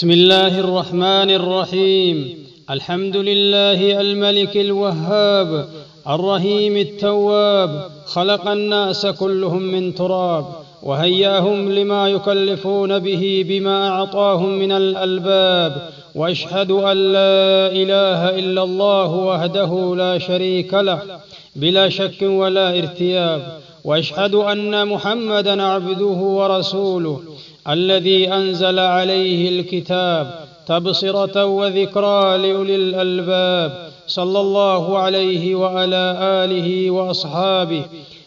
بسم الله الرحمن الرحيم. الحمد لله الملك الوهاب الرحيم التواب، خلق الناس كلهم من تراب وهيأهم لما يكلفون به بما أعطاهم من الألباب، وأشهد أن لا إله إلا الله وحده لا شريك له بلا شك ولا ارتياب، وأشهد أن محمدا عبده ورسوله الذي أنزل عليه الكتاب تبصرة وذكرى لأولي الألباب، صلى الله عليه وعلى آله وأصحابه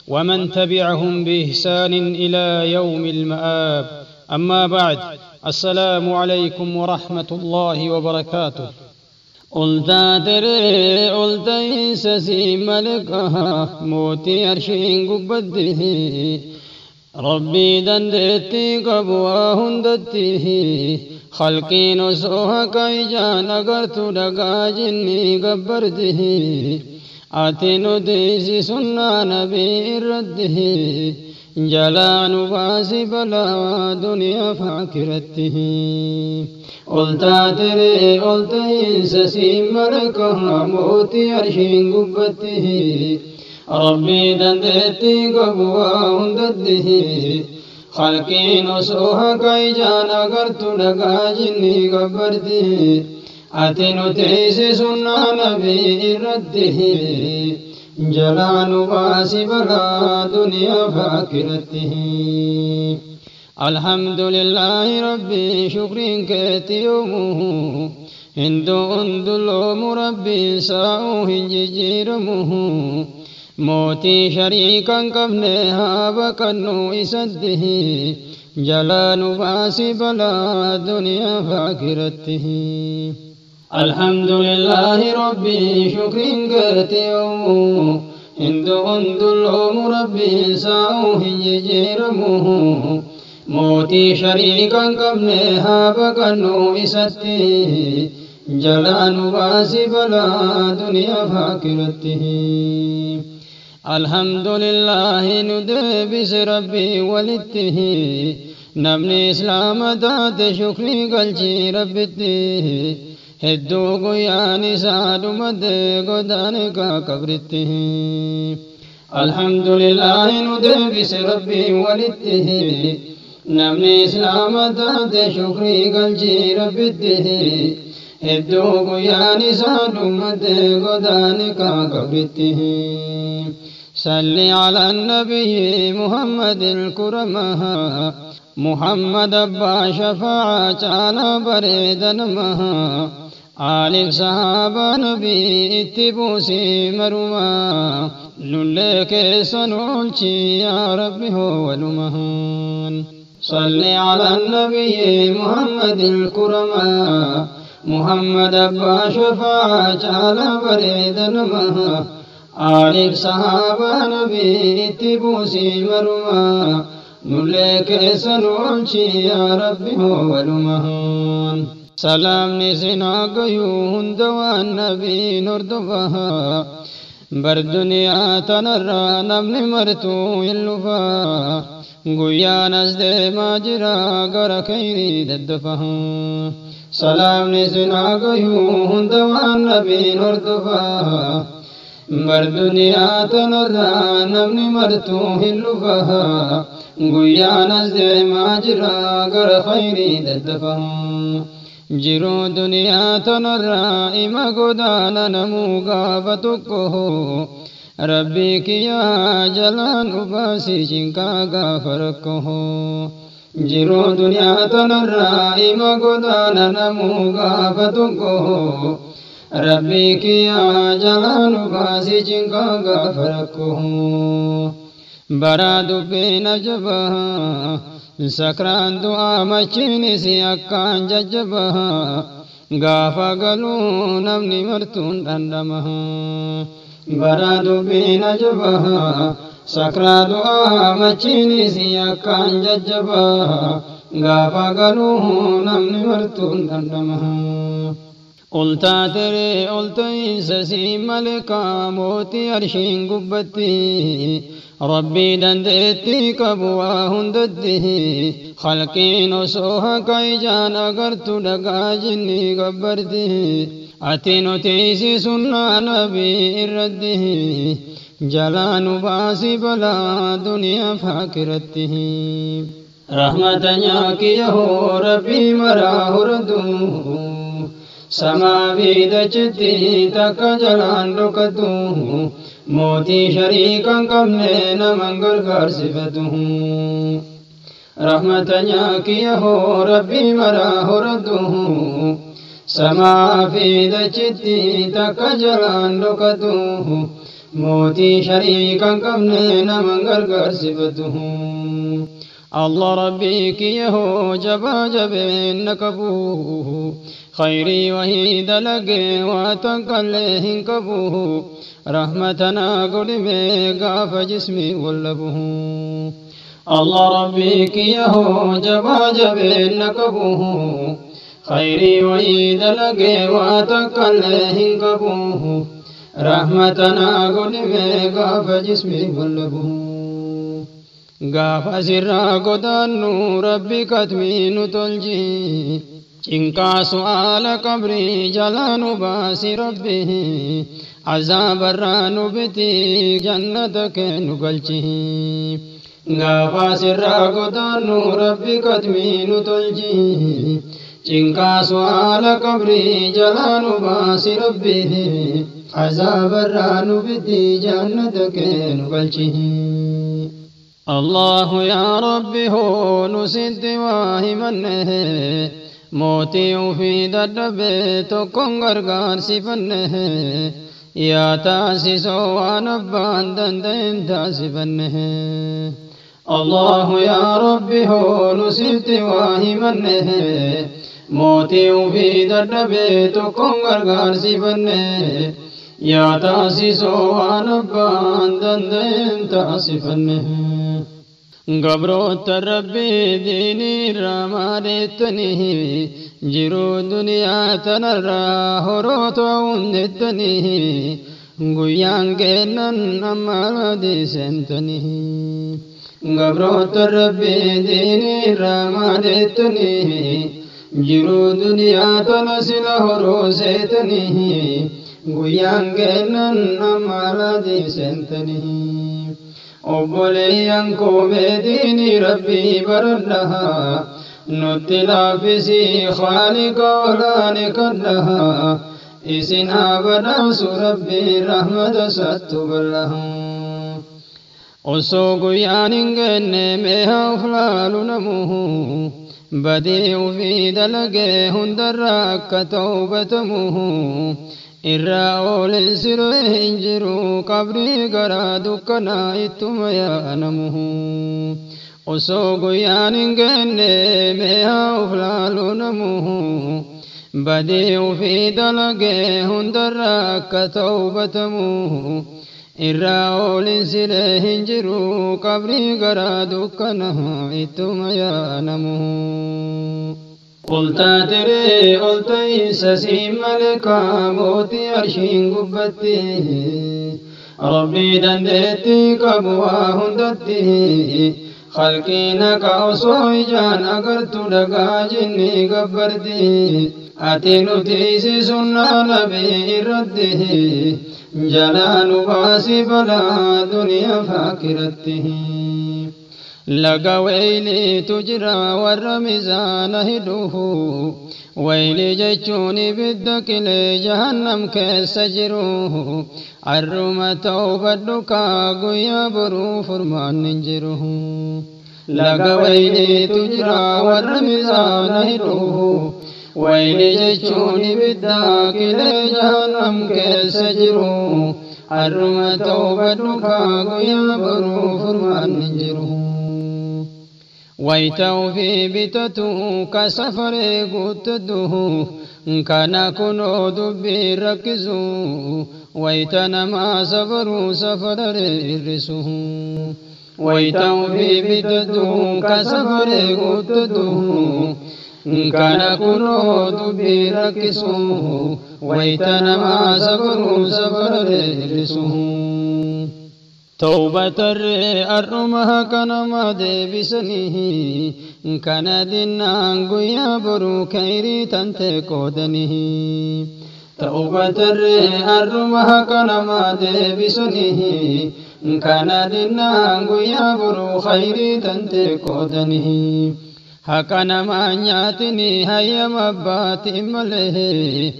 ومن تبعهم بإحسان إلى يوم المآب. أما بعد، السلام عليكم ورحمة الله وبركاته. قلت قلت ملكها موتي أرشين قبده ربي دندتي قبواه دته خلقي نسوها كيجان أغرت لقا جني قبرته آتي نديسي سنة نبي رده جلان باسي بلا دنيا فاكرته. قلت قلت إنسسي ملكها موتي أرشين قبته ربي دندتي قبواه دده خلقي نسوها كيجان أغرت لقا جني قبرته أتي نتيسي سنة نبي رده جلان باسي بلا دنيا فاكرته. الحمد لله ربي شكر كتيومه هندو اندلوم ربي ساو هنجيرمه موتي شريكا قبلها بكنو إسده جلان باسي بلا دنيا فاكرته. الحمد لله ربي شكر كتيومه هندو اندلوم ربي ساو هنجيرمه موتي شريكا قبلها بكنو إسده جلان باسي بلا دنيا فاكرته. الحمد لله ندبس ربي ولته نمني إسلام دات شكري قلجي ربته هدو قياني سادو مد قدانك قبرته. الحمد لله ندبس ربي ولته نمني إسلام دات شكري قلجي ربته هدو قياني سادو مد قدانك قبرته. صل على النبي محمد الكرماء محمد أبا شفاعة على بريد مها آل صحابة نبي اتبوسي مرما نلك سنولشي يا ربي هو المهان. صل على النبي محمد الكرماء محمد أبا شفاعة على بريد مها آل صحابة نبي اتبوسي مرما نلك سنولشي يا ربي هو المهان. سلام نسنا قيون دوان النبي نردفها بر دنيا تنرى نمني مرتو يلفا قيا نزد ما جرى قركيني ددفها. سلام نسنا قيون دوان النبي نردفها بر دنيا تنرى نمني مرتو يلفا قيا نزد ما جرى قرخيني ددفها. جرو دنيا تنرى إما قدانا نمو غافتكه ربي كيا جلان أباسي جنكا غافركه. جرو دنيا تنرى إما قدانا نمو غافتكه ربي كيا جلان أباسي جنكا غافركه. برا دبين جبها سكران دعا مچيني سي أكان ججبها غافا قلو نمني مرتون دندمها. برا دبين جبها سكران دعا مچيني سي أكان ججبها غافا قلو نمني مرتون دندمها. Ol taateree ol ta'iinsa sii malekaa mootii arshiin gubbatti Rabbii dandeettii qabu waa hundatti khalqiin osoo haqa ijaan agartu dhagaa jinnii gabbarti ati nuti sunnaa nabii irratti jalaa nu baasi balaa duniyaa faakiratti. Rahmata nyaakiyahoo Rabbii maraa horatu samaa fi dachitti takka jalaan dhokatu mootii shariika hin qabne naman gargaarsifatu. Rahmata nyaakiyahoo Rabbii maraa horatu samaa fi dachitti takka jalaan dhokatu mootii shariika hin qabne naman gargaarsifatu. Allah Rabbii kiyyahoo jabaa jabeenna qabu khayrii wahii dalagee waa takkallee hin qabu rahmatanaa godhimee gaafa jismii wallabu. Allah Rabbii kiyyahoo jabaa jabeenna qabu khayrii wahii dalagee waa takkallee hin qabu rahmatanaa godhimee gaafa jismii wallabu. Gaafa sirraa godaannu Rabbi katmii nu tolchi cinqaa su'aala qabrii jalaa nu baasi Rabbi azaabarraa nu biti jannata kee nu galchi. Gaafa sirraa godaannu Rabbi katmii nu tolchi cinqaa su'aala qabrii jalaa nu baasi Rabbi azaabarraa nu biti jannata kee nu galchi. الله يا ربي هو نسد واهمنه موتي في ددب تكون غرغار سفنه يا تاسس ونبان دندن تاسفنه. الله يا ربي هو نسد واهمنه موتي في ددب تكون غرغار سفنه يا تاسس ونبان دندن تاسفنه. Gabroota Rabbii diinii irraa maalettanii jiruu duniyaa tanarraa horoo hundettanii guyyaan kennan amma adeemsentanii. Gabroota Rabbii diinii irraa maalettanii jiruu duniyaa tana sila horoo seetanii guyyaan kennan amma adeemsentanii. Obboleeyyan koo diinii Rabbii baradhaa nutti laaffisii Khaaliqa olaane kadhaa isin haa badhaasu Rabbii rahmata isaattu bal'aa. Osoo guyyaan hin geenne mee haa of laalu namuu badii ofii dalagee hundarraa akka tawbatamu irraa ooleen siree hin jiru qabrii garaa dukkanaa ittuma yaanamu. Osoo guyyaan hin geenne mee haa of laalu namuu badii ofii dalagee hundarraa akka tawbatamu irraa ooleen siree hin jiru qabrii garaa dukkanaa ittuma yaanamu. Ol taateree ol ta'iinsa sii malekaa mootii arshiin gubbatti Rabbii dandeettii qabu waa hundatti khalqiin haqa osoo ijaan agartu dhagaa jinnii gabbarti ati nuti sunnaa nabii irratti jalaa nu baasi balaa duniyaa faakiratti. Laga wayliitu jira warra mizaana hidhuufu wayli jechuun ibidda qilee jahannam keessa jiru arruma tawbadhu kaa guyyaa boruu furmaan hin jiru. Laga wayliitu jira warra mizaana hidhuufu wayli jechuun ibidda qilee jahannam keessa jiru arruma tawbadhu kaa guyyaa boruu furmaan hin jiru. Wayita ofii bitatu ka safaree guuttatu kana kunoo dubbii rakkisu wayita namaa safaruu safararee hir'isu. Wayita ofii bitatu ka safaree guuttatu. Kana kunoo dubbii rakkisu wayta namaa sabaruu sabara dheerisu. Tawbatarree ar'uma haqa namaa deebisanii kana dinnaan guyyaa boruu kayrii tante qoodanii. Tawbatarree ar'uma haqa namaa deebisanii kana dinnaan guyyaa boruu khayrii tante qoodanii. Haqa namaa nyaatinii hayyama abbaatiin malee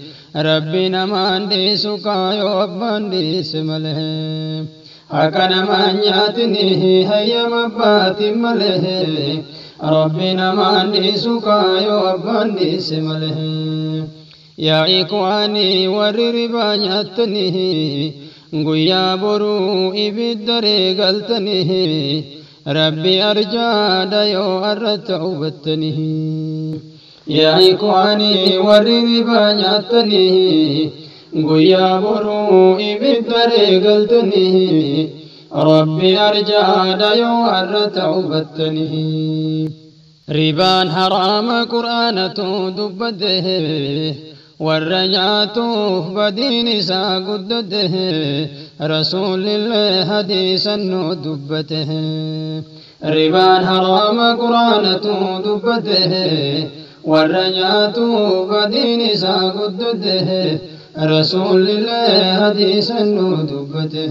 rabbi namaan dhiisu kaayoo abbaan dhiise malee. Haqa namaa nyaatinii hayyama abbaatiin malee rabbi namaan dhiisu kaayoo abbaan dhiise malee. Yaa ikwaanii warri ribaa nyaattanii guyyaa boruu ibiddaree galtanii rabbi arjaadha yoo arra ta'ubattanii. Yaa ikwaanii warri ribaa nyaattanii guyyaa boruu ibiddaree galtanii rabbi arjaadha yoo arra ta'ubattanii. Ribaan haraama qur'aanatu dubbate warra nyaatuuf badiin isaa guddate rasuulillee hadiisan nu dubbate. Ribaan haraama qur'aanatu dubbate warra nyaatuuf badiin isaa guddate rasuulillee hadiisan nu dubbate.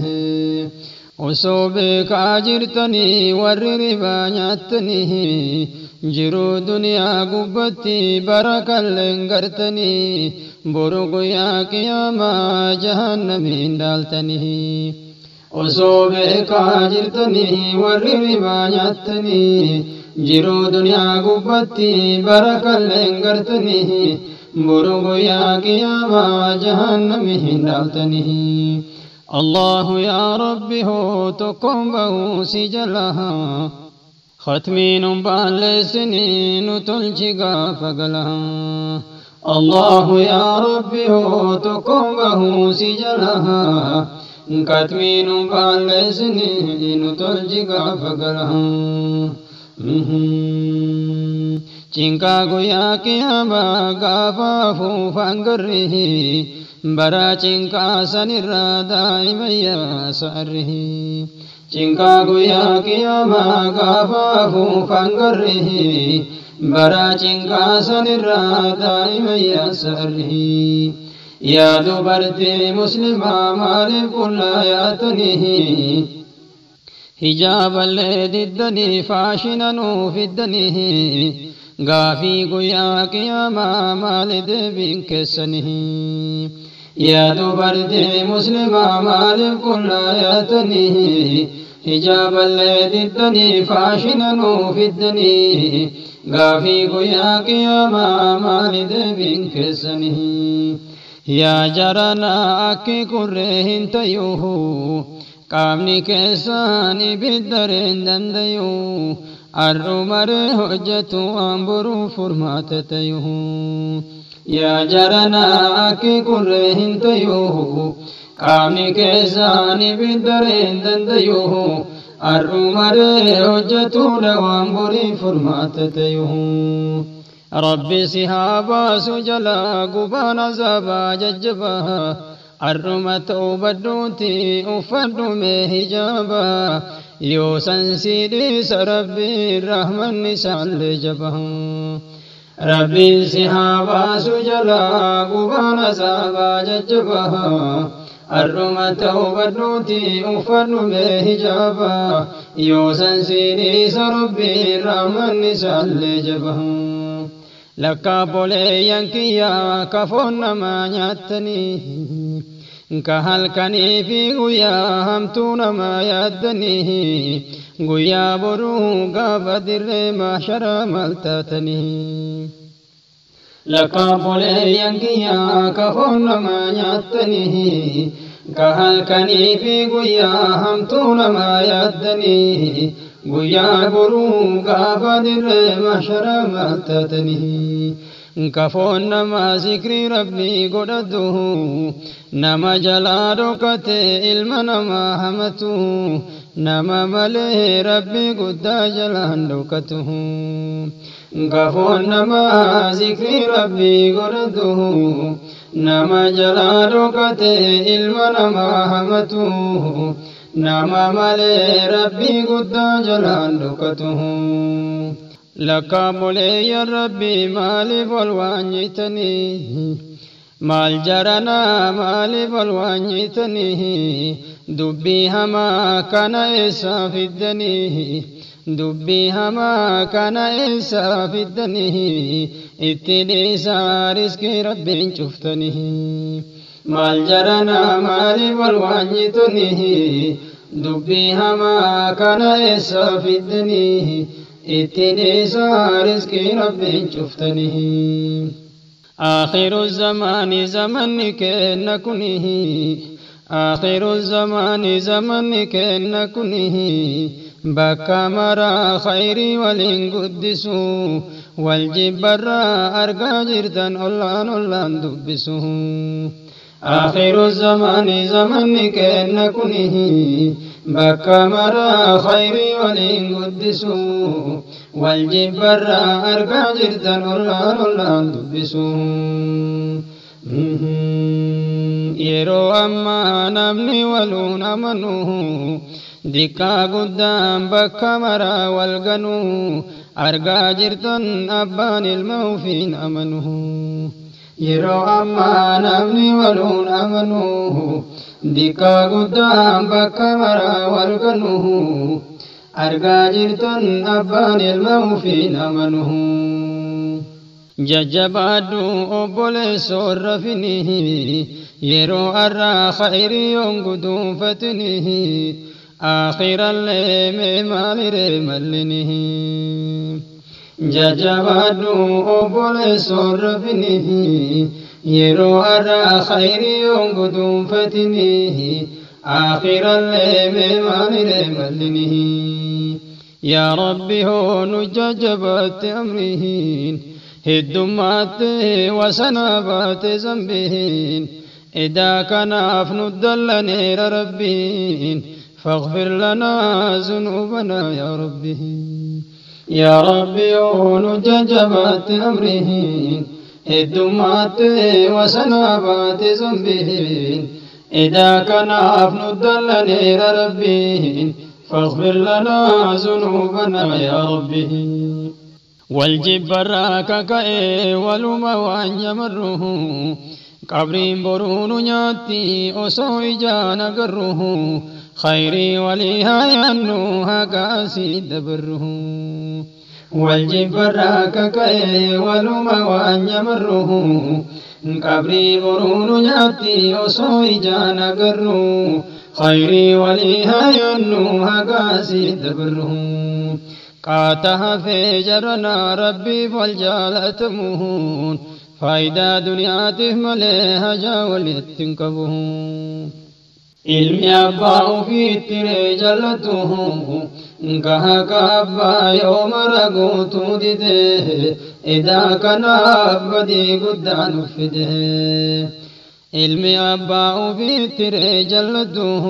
Osoo beekaa jirtanii warri ribaa nyaattanii jiruu duniyaa gubbatti barakalleen gartanii boru guyyaa qiyaamaa jahannamiin dhaaltanii. Osoo beekaa jirtanii warri ribaa nyaattanii jiruu duniyaa gubbatti barakalleen gartanii boru guyyaa qiyaamaa jahannamiin dhaaltanii. Allahu yaa Rabbi hoo tokkoon bahuu si jalaa ختمين بالسنين تلجي غافقلها. الله يا ربي هو تقوم سجلها كتمين بالسنين تلجي غافقلها. Cinqaa guyyaa qiyaamaa gaafa afuufaan garrihi bara cinqaa sanirraa daa'ima yaasarrihi. Cinqaa guyyaa qiyaamaa gaafa afuufaan garrihi bara cinqaa sanirraa daa'ima yaasarrihi. Yaa dubartii muslimaa maaliif qullaa yaatanihi hijaaballee diddanii faashina nuu fiddanii gaafii guyyaa qiyaamaa maali deebiin keessanii. Yaa dubartii muslimaa maaliif qullaa yaatanii hijaaballee diddanii faashina nuu fiddanii gaafii guyyaa qiyaamaa maali deebiin keessanii. Yaa jaranaa akki kurree hin tayuu qaamni keessaan ibiddareen dandayuu ar'umaree hojjetu waan boruu furmaata tayuu. Yaa jaranaa akki kurree hin tayuu qaamni keessaan ibiddareen dandayuu ar'umaree hojjetuudha waan borii furmaata tayuu. Rabbi si haa baasu jalaa gubaan azaabaa jajjabaa ar'uma ta'uu badduuti uffadhu mee hijaabaa yoo san si dhiisa rabbiin rahmanni isaallee jabaa. Rabbiin si haa baasu jalaa gubaan azaabaa jajjabaa ar'uma ta'uu badduuti uffadhu mee hijaabaa yoo san si dhiisa rabbiin rahmanni isaallee jabaa. Lakkaa boleeyyan kiyyaa kafoon namaa nyaattanii ka halkanii fi guyyaa hamtuu namaa yaaddanii guyyaa boruu gaafa dirree maashara maal taatanii. Lakkaa boleeyyan kiyyaa kafoon namaa nyaattanii ka halkanii fi guyyaa hamtuu namaa yaaddanii guyyaa boruu gaafa dirree maashara maal taatanii. Kafoon namaa zikrii rabbii godhatu nama jalaa dhokate ilma namaa hamatu nama malee rabbii guddaa jalaan dhokatu. Gafoon namaa zikrii rabbii godhatu nama jalaa dhokate ilma namaa hamatu nama malee rabbii guddaa jalaan dhokatu. Lakkaabboleeyyan rabbii maaliif wal waanyitanii? Maal jaranaa maaliif wal waanyitanii? Dubbii hamaa kana eessaa fiddanii? Dubbii hamaa kana eessaa fiddanii? Itti dhiisaa riskii rabbiin cuftanii. Maal jaranaa maaliif wal waanyitanii? Dubbii hamaa kana eessaa fiddanii? Itti dhiisaa riskii rabbiin cuftanii. آخر الزمان زمن كن كنه آخر الزمان زمن كن كنه بكى مرا خيري ولين قدسو والجبر أرقى جردا أولان أولان دبسو. آخر الزمان زمن كن كنه بكى مرا خيري ولين قدسو والجبر أرقى جردا أولان أولان دبسو. Yeroo ammaa namni waluun amanuu diqqaa guddaan bakka maraa wal ganuu argaa jirtan abbaan ilma ofiin amanuu. Yeroo ammaa namni waluun amanuu diqqaa guddaan bakka maraa wal ganuu argaa jirtan abbaan ilma ofiin amanuu. Jajjabaadhu obboleessoo rafinii yeroo har'aa khayrii yoon guduunfatinii aakhirallee mee maaliree mallinii. Jajjabaadhu obboleessoo rafinii yeroo har'aa khayrii yoon guduunfatinii aakhirallee mee maaliree mallinii. Yaa Rabbi hoo nu jajjabaatti amriin heddummaatti wasana baate zambiin edaa kanaaf nu dallaneera rabbiin فاغفر لنا ذنوبنا يا ربي. يا ربي نججبات أمره الدمات وسنابات ذنبهن إذا كان أفن ربي فاغفر لنا ذنوبنا يا ربي. والجبر ككأي ولما وأن يمره قبرين برون نياتي أسوي جان قره خيري وليها ينوها كاسي دبره. والجبر ككأي ولما وأن يمره قبري برون نياتي أسوي جان قره خيري وليها ينوها كاسي دبره. قاتها في جرنا ربي فالجالتمون فايدة دنياته مليها جاول تنكبه. علمي أبا في التري جلته كها كأبا يوم رقوت دده إذا كان أبدي قدان فده. علمي أبا في التري جلته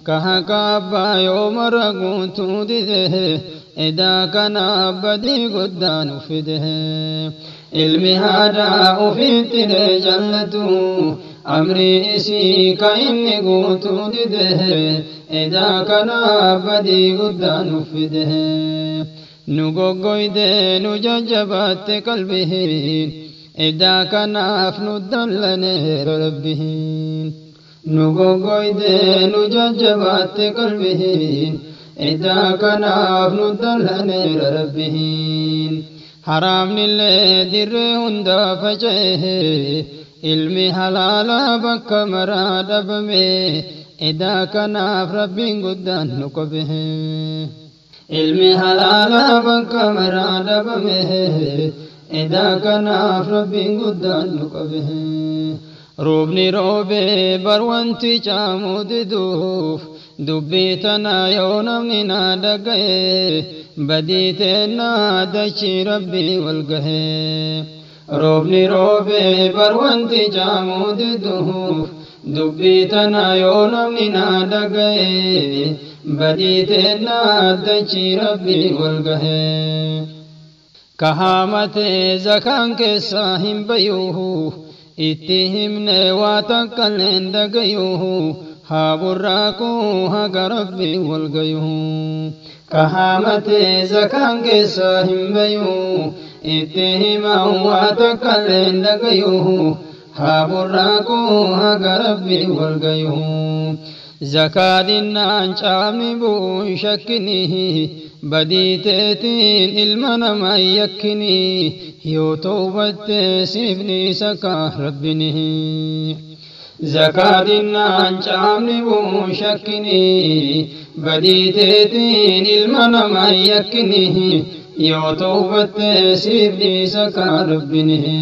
كها كأبا يوم رقوت دده إذا كان أبدي قدان فده. علمي هذا في التري جلته أمري إسي كإني قوت دده إذا كان أبدي قدان فده. نقوقيد نججبات قلبه إذا كان أفن الدلنير ربه. نقوقيد نججبات قلبه إذا كان أفن الدلنير ربه. حرام لله در هندا فجأه علمي حلالا بك مراد بمي إذا كان ربي قدان نقبه. علمي حلالا بك مراد بمي إذا كان ربي قدان نقبه. روبني روبي بروانتي چامود دوف دبي تنا يونمني نادقه بديتنا دشي ربي والقه. روبني روبي بروانتي جامود دوف دبي تنا يونمني نادقه بديتنا دشي ربي والقه. Kahaamate zakaan keessaa hin bayuuhu itti himne waa takkalleen dagayuuhu haa burraaquu haga Rabbi wal gayuhu. Kahaamate zakaan keessaa hin bayuu itti himan waa takkalleen dagayuuhu haa burraaquu haga Rabbi wal gayuhu. Zakaadhinnaan caamni bu'uun shakkinihi badii teetiin ilma namaa yakkini yoo toobatte siif ni saka Rabbinihi. Zakaadhinnaan caamni bu'uun shakkini badii teetiin ilma namaa yakkini yoo toobatte siif ni saka Rabbinihi.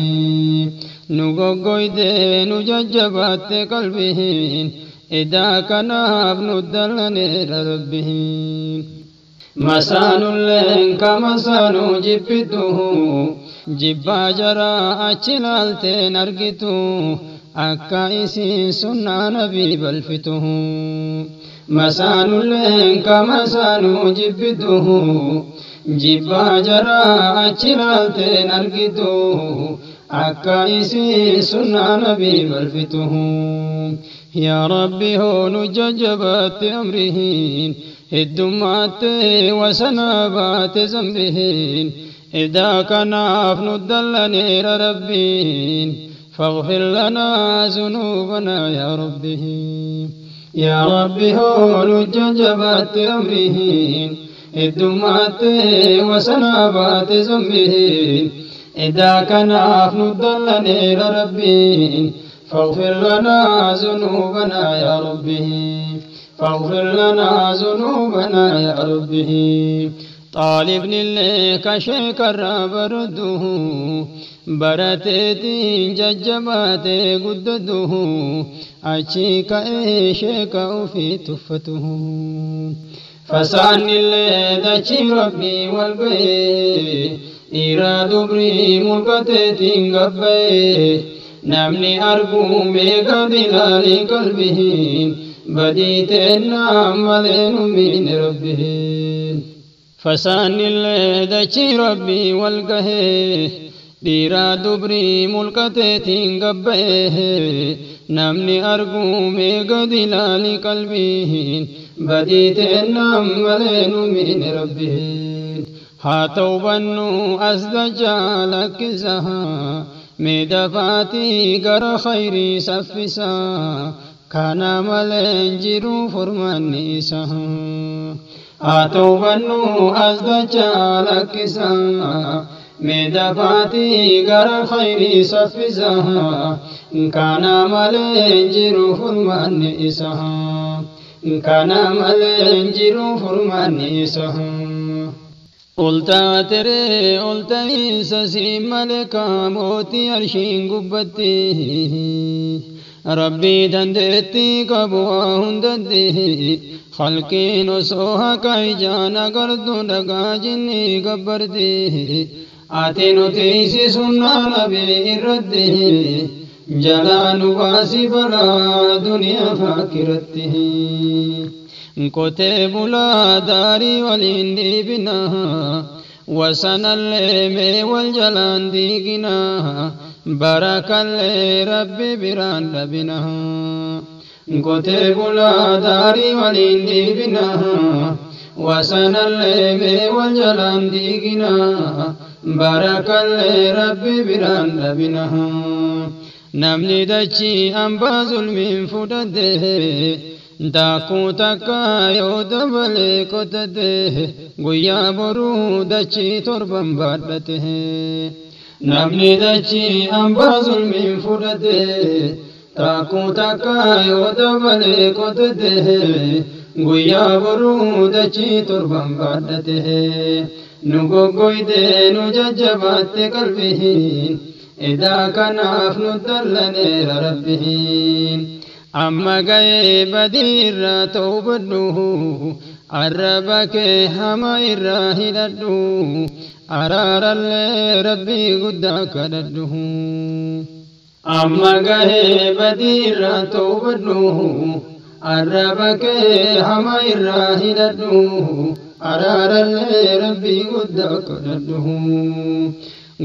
Nu goggoyde nu jajjabaatte qalbiin edaa kanaaf nu dallaneera Rabbiin. Masaanulleen ka masaanuu jibbitu jibbaa jaraa achi laalteen argitu akka isiin sunnaa nabii balfitu. Masaanulleen ka masaanuu jibbitu jibbaa jaraa achi laalteen argitu akka isiin sunnaa nabii balfitu. Yaa Rabbi hoo nu jajjabaatte amrihiin heddumaatte wasanaa baate zambihiin edaa kanaaf nu dallaneera Rabbiin. فاغفر لنا ذنوبنا يا ربه. يا ربي هو ججبات أمرهين الدمات وسنابات ذنبهين إذا كان أفن ربي فاغفر لنا ذنوبنا يا ربه. فاغفر لنا ذنوبنا يا ربه. طالب لك شكر برده برتتين ججبات قدده أشيك إيشك في تفته. فسان اللي ربي والبي إراد بري ملكتين قبي نمني أرجو ميغا دلال قلبه بديتنا ملين من ربه. فسان اللي ربي والقه dhiiraa dubrii mulqateetiin gabba'e namni arguu meeqa dilaali qalbiin badii teennaan malee nu miine Rabbiin. Haa tawbannu as dachaa lakkisa mee dafaatii gara khayrii saffisa kana malee hin jiru furmaanni isaa. Haa tawbannu as dachaa lakkisa mee dafaatii gara khayrii saffisa kana malee hin jiru furmaanni isaa. Kana malee hin jiru furmaanni isaa. Ol taateree ol ta'iinsa si maleka mootii arshiin gubbatti Rabbii dandeettii qabu waa hundatti khalqiin osoo haqa ijaan agartu dhagaa jinnii gabbarti ati nuti sunnaa nabii irratti jalaa nu baasi balaa duniyaa faakiratti. Qotee bulaa daarii waliin dhiibina wasanallee mee wal jalaan diigina barakallee Rabbi biraan dhabina. Qotee bulaa daarii waliin dhiibina wasanallee mee wal jalaan diigina barakallee Rabbi biraan dhabina. Namni dachii hambaa zulmiin fudhate daakuu takka yoo dabalee qotate guyyaa boruu dachii torban baadhate. Namni dachii hambaa zulmiin fudhate daakuu takka yoo dabalee qotate guyyaa boruu dachii torban baadhate. Nu goggoyde nu jajjabaatte qalbiin edaa kanaaf nu dallaneera Rabbiin. Amma ga'ee badii irraa tawbadhu arraba kee hama irraa hidhadhu araarallee Rabbii guddaa kadhadhu. Amma ga'ee badii irraa tawbadhu arraba kee hama irraa hidhadhu Araarallee Rabbii guddaa kadhadhu.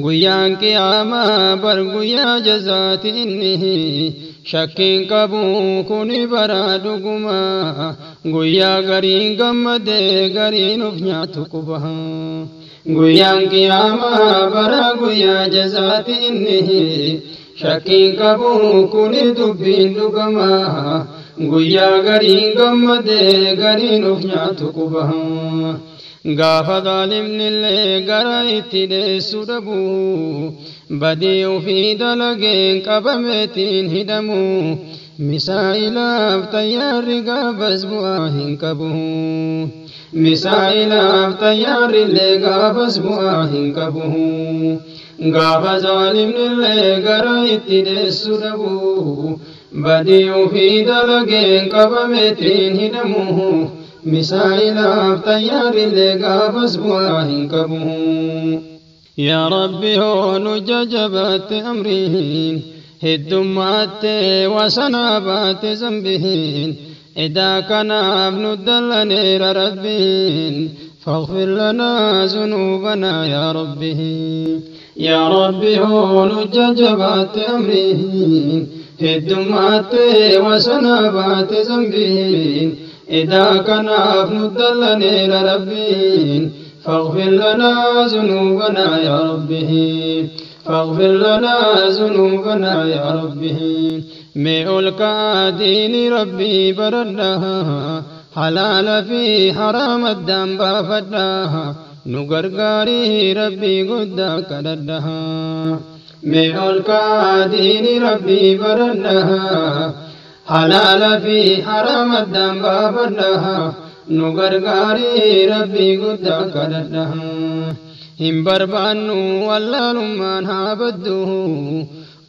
Guyyaan qiyaamaa bar guyyaa jazaati, inni shakkiin qabu kuni bara dhuguma. Guyyaa gariin gammadee gariin of nyaatu quba. Guyyaan qiyaamaa bara guyyaa jazaati, inni shakkiin qabu kuni dubbiin dhugama. Guyyaa gariin gammadee gariin of nyaatu quba. Gaafa zaalimnillee gara itti dheessu dhabu, badii ofii dalageen qabameetiin hidhamu, misaa'ilaaf xayyaarri gaafas bu'aa hin qabu. Misaa'ilaaf xayyaarrillee gaafas bu'aa hin qabu. Gaafa zaalimnillee gara itti dheessu dhabu, badii ofii dalageen qabameetiin hidhamu, misaa'ilaaf xayyaarrillee gaafas bu'aa hin qabu. Yaa Rabbi, hoo nu jajjabatte amriin heddummatte, wasanaa baate zambiin, edaa kanaaf nu dallaneera Rabbiin. فاغفر لنا ذنوبنا يا ربي. يا ربي هو نججبات أمرين هدمات وسنابات ذنبين، إذا كان ندلني ربين. فاغفر لنا ذنوبنا يا ربي، فاغفر لنا ذنوبنا يا ربي. مئولك دين ربي بردها، حلال في حرام الدم بافدها، نغرغاري ربي قد كردها. مئولك دين ربي بردها، حلال في حرام الدم بافدها، نغرغاري ربي قد كردها. Hin barbaannu wallaalummaan haa baddu,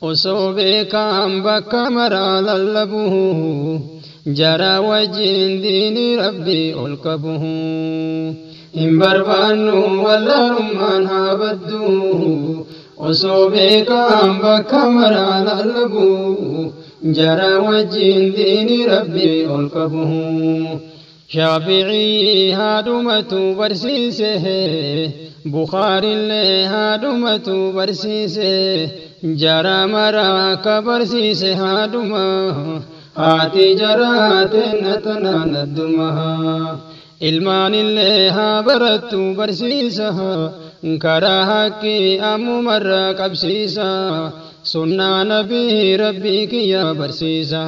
osoo beekaan bakka maraa lallabu, jara wajjin diinii Rabbii ol qabu. Hin barbaannu wallaalummaan haa baddu, osoo beekaan bakka maraa lallabu, jara wajjin diinii Rabbii ol qabu. Shaafi'ii haadhumatu barsiise, Bukaarillee haadhumatu barsiise, jara maraa ka barsiise haadhuma, haati jaraa teenna tanaan adduma. Ilmaanillee haa barattu barsiisa, karaa haqqii ammumarraa qabsiisa, sunnaa nabii Rabbii kiyya barsiisa.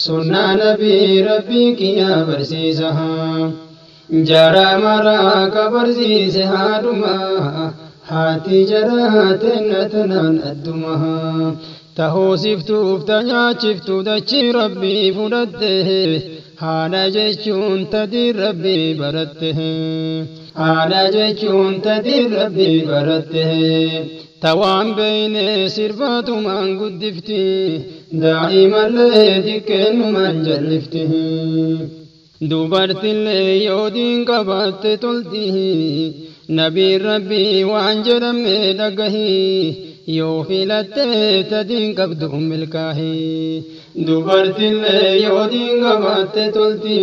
Sunnaa nabii Rabbii kiyya barsiisa. Jara maraa ka barsiise haadhuma, haati jaraa teenna tanaan adduma. Tahoosiftuuf ta nyaachiftu dachii Rabbii fudhatte, haadha jechuun tadii Rabbii baratte. Haadha jechuun tadii Rabbii baratte. Tawaan beeyne sirbaatumaan guddifti, daa'imallee xiqqeennumaan jallifti. Dubartillee yoo diin qabaatte tolti, nabiin Rabbii waan jedhamne dhagahi, yoo filatte tadiin qabdu milkaahi. Dubartillee yoo diin qabaatte tolti,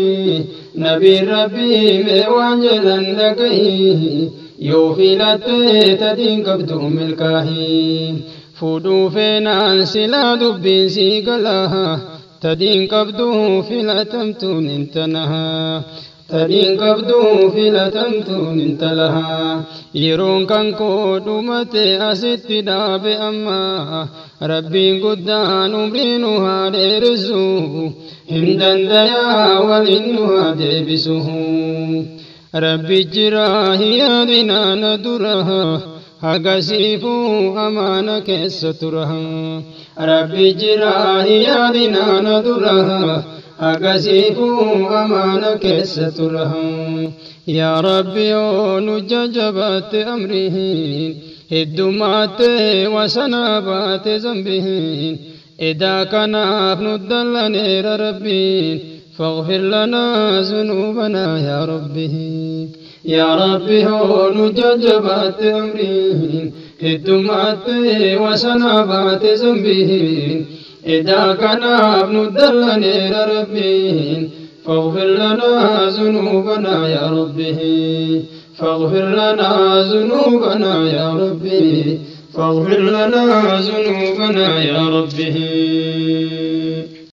nabiin Rabbii mee waan jedhan dhagahi, yoo filatte tadiin qabdu milkaahi. Fuudhuu feenaan silaa dubbiin sii galaa, tadiin qabdu filatamtuun intanaha. Tadiin qabdu filatamtuun intalaha. Yeroon kan koo dhumate asitti dhaabe amma, Rabbiin guddaan umrii nu haa dheeressu, hin dandayaa waliin nu haa deebisu. Rabbi jira yaadinaa na dura, hagasiifuu amaana keessa tura. Rabbi jira yaadinaa na dura, hagasiifuu amaana keessa tura. Yaa Rabbi, yoo nu jajjabatte amriin heddumaatte, wasanaa baate zambiin, edaa kanaaf nu dallaneera Rabbiin. فاغفر لنا ذنوبنا يا ربي. يا ربي هو نججبات أمرين هدمات وسنابات ذنبين، إذا كان ابن دلني ربين. فاغفر لنا ذنوبنا يا ربي، فاغفر لنا ذنوبنا يا ربي، فاغفر لنا ذنوبنا يا ربي.